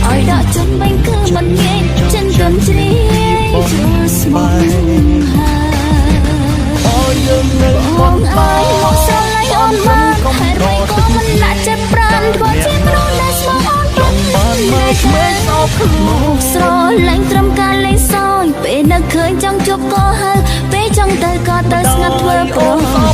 ឲ្យដកជន់វិញគឺមិនងាយចិនទន់ជ្រាយជ្រួលស្មោះហា ឲ្យយើងនៅ បងអើយមកស្រឡាញ់អូនបានហេតុអ្វីក៏មិនដាក់ចិត្តប្រានធ្វើជាមនុស្សដែលស្មោះអូន ចង់បានមើលក្មេងសោកខ្លួន មកស្រឡាញ់ត្រឹមការលេងសើចពេលនឹកឃើញចង់ជប់ក៏ហៅពេលចង់ទៅក៏ទៅស្ងាត់ធ្វើប្រ